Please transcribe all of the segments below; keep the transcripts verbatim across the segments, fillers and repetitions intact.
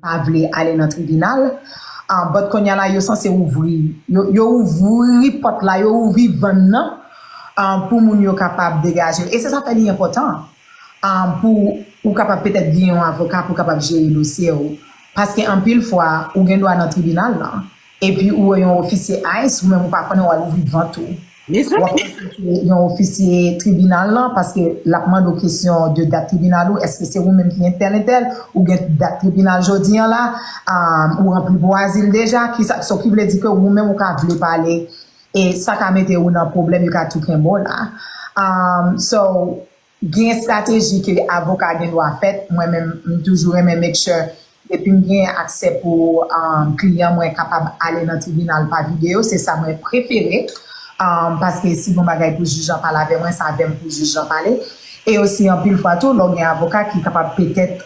pa vle ale nan tribinal. Ah, but kounye a la, yo sanse ouvri, yo, yo ouvri pòt la, yo ouvri vann nan, ah, pou moun yo kapab degaje yo. E se sa fè li enpòtan, ah, pou ou kapab petèt gen yon avoka pou kapab jere dosye w. Paske anpil fwa, ou gen dwa nan tribinal lan, epi ou wè yon ofisye ice, ou menm ou pa konnen, w al ouvri vant ou. W ap konsilte yon ofisye tribinal lan, paske l ap mande w kesyon de dat tribinal ou, èske se ou menm ki entèl entèl, ou gen dat tribinal jodi an la, um, ou ranpli pou azil deja, ki sa, so ki vle di ke ou menm ou ka vle pale, e sa ka mete ou nan pwoblèm, yo ka tou kenbe w la. Um, so, gen estrateji ke avoka gen dwa fèt, mwen menm, m toujou renmen make sure depi m gen aksè pou, um, kliyan mwen kapab ale nan tribinal pa videyo, se sa mwen prefere, um, paske si gon bagay pou jij lan pale avè mwen, se avè m pou jij lan pale. E osi, anpil fwa tou, lè w gen avoka ki kapab petèt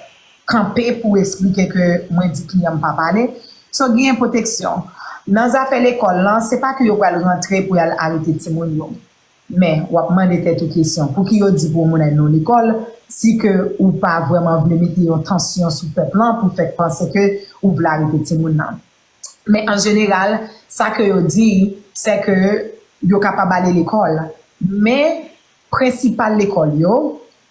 kanpe pou eksplike ke mwen di kliyan m pa pale. So, gen pwoteksyon. Nan zafè lekòl lan, se pa ke yo pral rantre pou y al arete timoun yo. Men, w ap mande tèt ou kesyon, pouki yo di pou yon moun al nan lekòl, si ke ou pa vrèman vle mete yon tansyon sou pèp lan pou fè panse ke ou vle arete timoun nan? Men an jeneral, sa ke yo di, se ke yo kapab ale lekòl. Men, prensipal lekòl yo,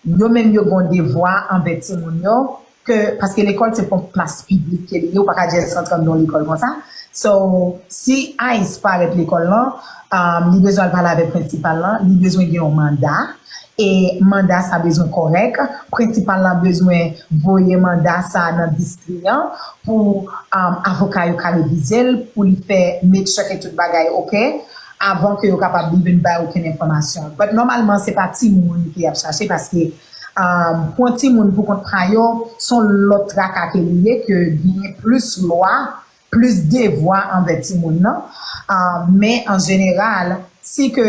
yo menm yo gen yon devwa anvè timoun yo, ke, paske lekòl se pa yon plas piblik ke li ye, ou pa ka just rantre anndan yon lekòl konsa. So, si ice parèt lekòl lan, um, li bezwen al pale avèk prensipal lan, li bezwen gen yon manda, e manda sa bezwen kòrèk. Prensipal lan bezwen voye manda sa nan distri an pou, um, avoka yo ka revize l, pou li fè make sure ke tout bagay oke, avan ke yo kapab even bay okenn enfòmasyon. But nòmalman, se pa timoun ke y ap chache, paske, um, pran timoun pou kont pa yo, se yon lòt traka ke li ye, ke genyen plis lwa, plis devwa anvè timoun nan. Um, men an jeneral, si ke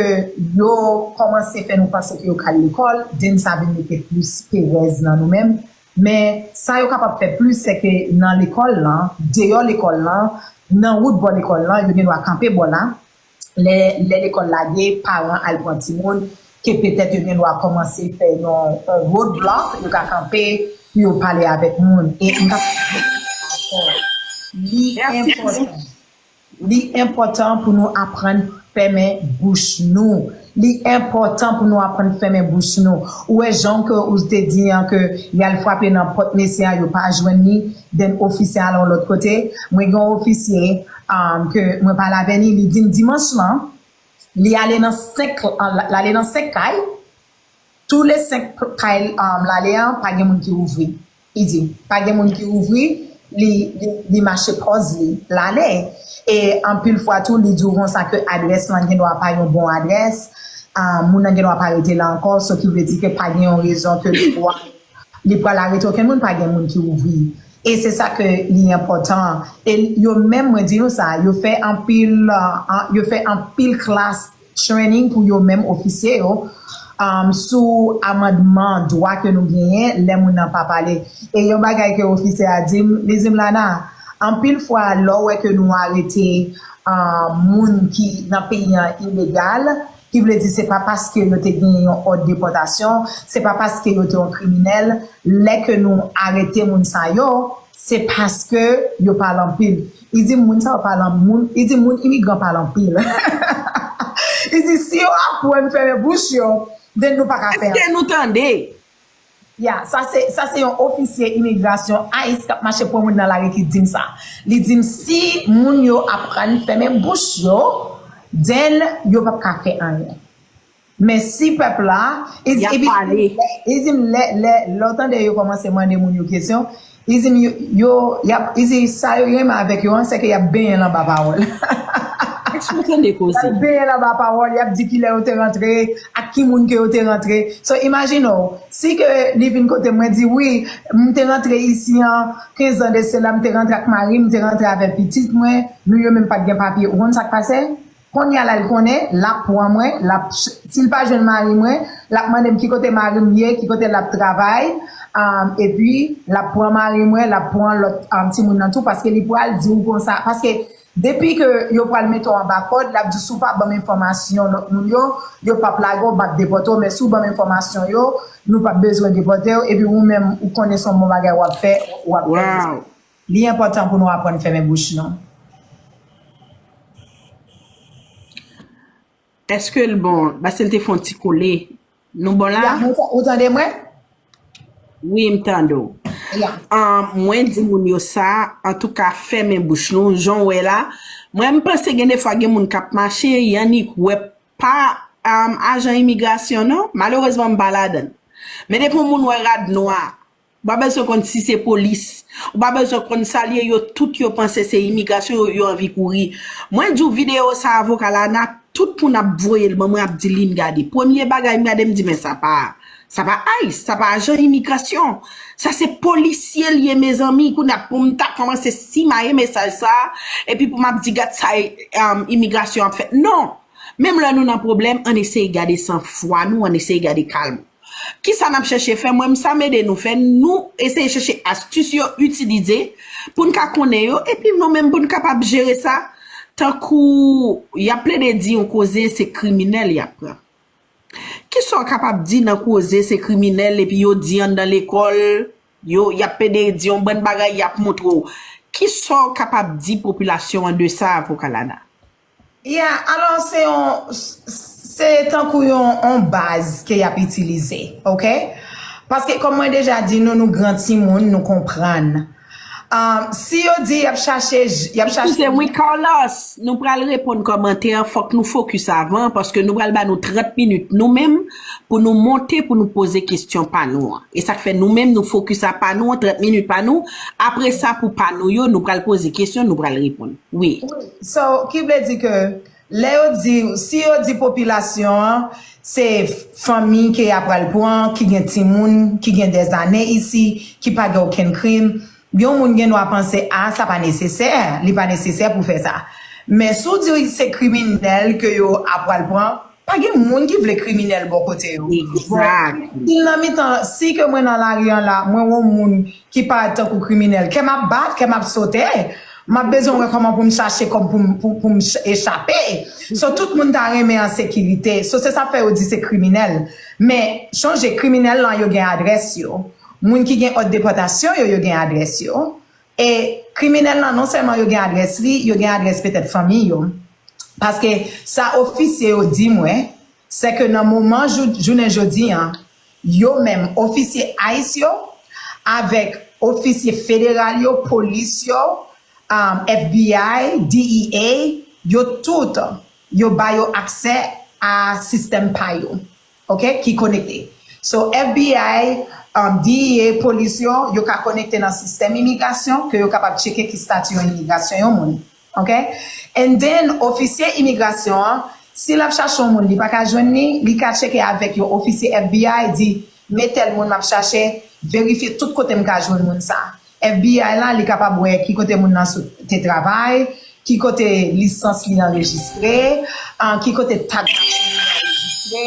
yo kòmanse fè nou panse ke yo ka al lekòl, then sa vin mete plis perèz nan nou menm. Men sa yo kapab fè plis, se ke nan lekòl lan, deyò lekòl lan, nan wout bò lekòl lan, yo gen dwa kanpe bò la. Lè, lè lekòl lage, paran al pran timoun, ke petèt yo gen dwa kòmanse fè yon, yon road block, yo ka kanpe pou yo pale avèk moun. E m ka li enpòtan. Li enpòtan pou nou aprann fèmen bouch nou. Li enpòtan pou nou aprann fèmen bouch nou. Ou wè jan ke ou te di an ke y al frape nan pòt mesye an, yo pa jwenn li, then ofisye al yon lòt kote. Mwen gen yon ofisye, um, ke mwen pale avè li, li di m dimanch lan, li ale nan senk, l ale nan senk kay, tou le senk kay, um, l ale an, pa gen moun ki ouvri. Li di, pa gen moun ki ouvri, li, li, li mache pòz li, l ale. E anpil fwa tou, li di w konsa ke adrès lan gen dwa pa yon bon adrès, um, moun nan gen dwa pa rete la ankò, so ki vle di ke pa gen yon rezon ke li pral, li pral arete okenn moun, pa gen moun ki ouvri. E se sa ke li enpòtan. E yo menm, mwen di nou sa, yo fè anpil, uh, yo fè anpil klas training pou yo menm ofisye yo, um, sou amandman dwa ke nou genyen lè moun nan pa pale. E yon bagay ke ofisye a di m, li di m, Lana, anpil fwa lè w wè ke nou arete, um, moun ki nan peyi an ilegal, ki vle di se pa paske yo te gen yon òd depòtasyon, se pa paske yo te yon kriminèl, lè ke nou arete moun sa yo, se paske yo pale anpil. Li di moun sa yo pale an-, moun, li di moun imigran pale anpil. Li di si yo aprann fèmen bouch yo, then nou pa ka fè anyen. Èske nou tande? Ya, sa se, sa se yon ofisye imigrasyon ice k ap mache pran moun nan lari ki di m sa. Li di m si moun yo aprann fèmen bouch yo, then yo p ap ka fè anyen. Men si pèp la, li di, y ap pale. Li di m lè, lè, lè w tande yo kòmanse mande moun yo kesyon, li di m yo, yo, y ap, li di sa yo renmen avèk yo an, se ke y ap benyen l anba pawòl. Èske w tande koze? Y ap benyen l anba pawòl, y ap di kilè yo te rantre, ak ki moun ke yo te rantre. So, imajine w, si ke li vin kote mwen di, wi, m te rantre isi an, kenz an de sela, m te rantre ak mari m, m te rantre avèk pitit mwen, nou yo menm pa t gen papye. Ou konn sa k pase? Kounye a la, l konnen, l ap pran mwen, l ap, si l pa jwenn mari mwen, l ap mande m ki kote mari m ye, ki kote l ap travay, um, epi l ap pran mari mwen, l ap pran lòt, um, timoun nan tou, paske li pral di w konsa, paske depi ke yo pral mete w anba kòd, l ap di si w pa ban m enfòmasyon lòt moun yo, yo p ap lage w, m ap depòte w, men si w ban m enfòmasyon yo, nou p ap bezwen depòte w, epi ou menm, ou konnen se yon bon bagay w ap fè, w ap fè. Wow. Li enpòtan pou nou aprann fèmen bouch nou. Èske l bon? Paske l te fè yon ti kole. Nou bon la? Ya, ou ta- ou tande mwen? Wi, m tande w. Ya. Um, mwen di moun yo sa, antouka, fèmen bouch nou, jan w wè la. Mwen, m panse gen defwa gen moun k ap mache, y annik wè pa um, ajan imigrasyon, non. Malerezman, m pa ladan l. Men depi yon moun wè rad nwa, ou pa bezwen konn si se polis. Ou pa bezwen konn sa l ye, yo tout yo panse se imigrasyon, yo, yo anvi kouri. Mwen di w videyo sa avoka Lana, tout moun ap voye l ban mwen, ap di li m gade. Premye bagay m gade, m di men sa pa, sa pa ICE, sa pa ajan imigrasyon. Sa se polisye l ye, mezanmi. Kounye a pou m ta kòmanse simaye mesaj sa, epi pou m ap di gad sa um, imigrasyon ap fè. Non! Menm lè nou nan pwoblèm, ann eseye gade sanfwa nou, ann eseye gade kalm. Kisa n ap chèche fè? Mwen, m sa m ede nou fè, nou eseye chèche astis yo itilize pou n ka konnen yo, epi nou menm pou n kapab jere sa. Tankou y ap plede di yon koze se kriminèl y ap pran. Kisa w kapab di nan koze se kriminèl epi yo di anndan lekòl, yo, y ap plede di yon bann bagay, y ap montre w? Kisa w kapab di popilasyon an de sa, avoka Lana? Ya, alò se yon, se tankou yon, yon baz ke y ap itilize, oke? Paske kòm mwen deja di nou, nou gran timoun, nou konprann. Um, si yo di y ap chache, y ap chache. Eskize mwen, Carlos, nou pral reponn kòmantè, fòk nou fokis avan, paske nou pral ba nou trant minit nou menm pou nou monte, pou nou poze kesyon pa nou an. E sa k fè nou menm nou fokis a pa nou an, trant minit pa nou. Apre sa, pou pa nou yo, nou pral poze kesyon, nou pral reponn. Wi. So, ki vle di ke lè yo di, si yo di popilasyon an, se fanmi ke y ap pral pran, ki gen timoun, ki gen dèzane isi, ki pa gen okenn krim, yon moun gen dwa panse, a, sa pa nesesè, li pa nesesè pou fè sa. Men si w di se kriminèl ke yo ap pral pran, pa gen moun ki vle kriminèl bò kote yo. Exactly. Si nan mitan, si ke mwen nan lari an la, mwen wè yon moun ki parèt tankou kriminèl, kè m ap bat, kè m ap sote, m ap bezwen wè kòman pou m chache kòb pou m, pou, pou m ch- echape. So, tout moun ta renmen an sekirite. So, se sa fè yo di se kriminèl. Men, chonje, kriminèl lan, yo gen adrès yo. Moun ki gen òd depòtasyon yo, yo gen adrès yo. E kriminèl lan, non sèlman yo gen adrès li, yo gen adrès petèt fanmi yo. Paske sa ofisye yo di mwen, se ke nan moman jou- jounen jodi an, yo menm, ofisye ICE yo, avèk ofisye federal yo, polis yo, um, FBI, DEA, yo tout, yo ba yo aksè a sistèm pa yo, oke, ki konekte. So, FBI, um, DEA, polis yo, yo ka konekte nan sistèm imigrasyon, ke yo kapab tcheke ki stati yon imigrasyon yon moun. Oke? And then, ofisye imigrasyon an, si l ap chache yon moun, li pa ka jwenn li, li ka tcheke avèk yon ofisye FBI, di, men tèl moun m ap chache, verifye tout kote m ka jwenn moun sa. FBI la, li kapab wè ki kote moun nan sot- te travay, ki kote lisans li anrejistre, an ki kote taks li anrejistre,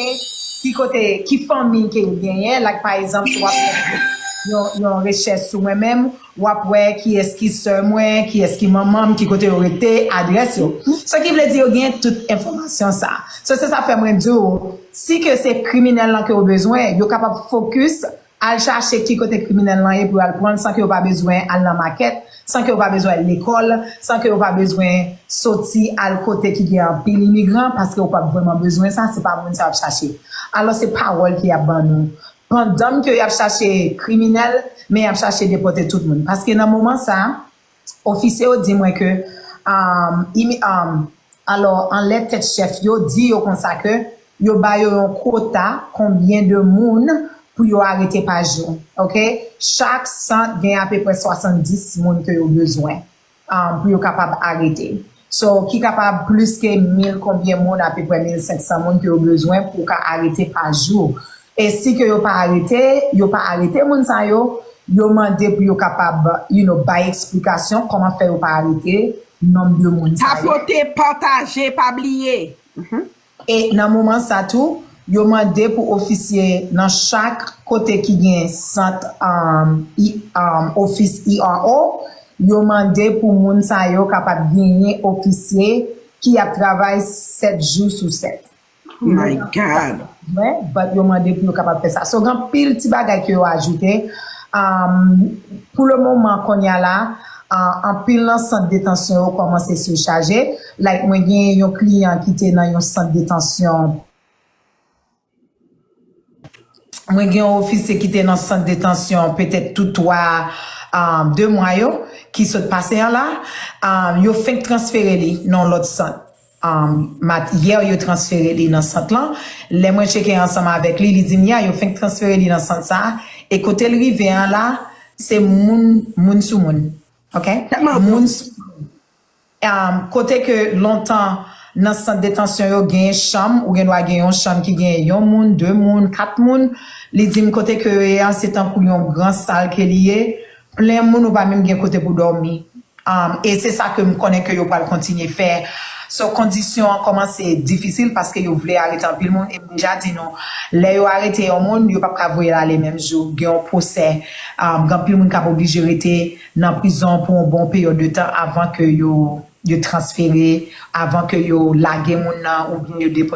ki kote, ki fanmi ke l genyen, like, pa egzanp, si w ap fè yon, yon rechèch sou mwen menm, w ap wè kiyès ki sè mwen, kiyès ki manman m, ki kote yo rete, adrès yo. Sa ki vle di yo gen tout enfòmasyon sa. So, se sa fè mwen di w, si ke se kriminèl lan ke yo bezwen, yo kapab fokis al chache ki kote kriminèl lan ye pou yo al pran l san ke yo pa bezwen al nan makèt, san ke yo pa bezwen al lekòl, san ke yo pa bezwen soti al kote ki gen anpil imigran, paske yo p ap vrèman bezwen sa, se pa moun sa y ap chache. Alò, se pawòl ke y ap ban nou. Pandan ke y ap chache kriminèl, men y ap chache depòte tout moun. Paske nan moman sa, ofisye yo di mwen ke, um, imi- um, alò, anlè tèt chèf yo di yo konsa ke yo ba yo yon kwota konbyen de moun pou yo arete pa jou. Oke? Chak sant gen apeprè swasanndis moun ke yo bezwen, um, pou yo kapab arete. So, ki kapab plis ke mil konbyen moun, apeprè mil senk san moun ke yo bezwen pou ka arete pa jou. E si ke yo pa arete, yo pa arete moun sa yo, yo mande pou yo kapab, you know, bay eksplikasyon kòman fè yo pa arete nonb de moun sa yo. Tapote, pataje, pa bliye. E nan moman sa tou, yo mande pou ofisye nan chak kote ki gen sant, um, i- um, ofis E R O, yo mande pou moun sa yo kapab genyen ofisye ki ap travay sèt jou sou sèt. Oh my God. Mwen, but yo mande pou yo kapab fè sa. So, gen pil ti bagay ke yo ajoute. Um, pou le moman, kounye a la, Anpil nan sant detansyon yo kòmanse sichaje. Like, mwen gen yon kliyan ki te nan yon sant detansyon. Mwen gen yon ofisye ki te nan sant detansyon petèt tout twa, um, de mwa yo, ki sot pase an la. Um, yo fenk transfere li nan lòt sant. Um, mat, yè yo transfere li nan sant lan. Lè mwen tcheke ansanm avèk li, li di m, ya, yo fenk transfere li nan sant sa. E kote l rive an la, se moun, moun sou moun. Ok? Moun sou moun. Um, kote ke lontan nan sant detansyon yo gen chanm, ou gen dwa gen yon chanm ki gen yon moun, de moun, kat moun, li di m kote ke yo ye a, se tankou yon gran sal ke li ye, plen moun, ou pa menm gen kote pou dòmi. Um, e se sa ke m konnen ke yo pral kontinye fè. So, kondisyon an kòmanse difisil paske yo vle arete anpil moun. E m deja di nou, lè yo arete yon moun, yo p ap ka voye l ale menm jou. Gen yon pwosè. Um, gen anpil moun k ap oblije rete nan prizon pou yon bon peryòd de tan avan ke yo, yo transfere, avan ke yo lage moun nan oubyen yo depòte.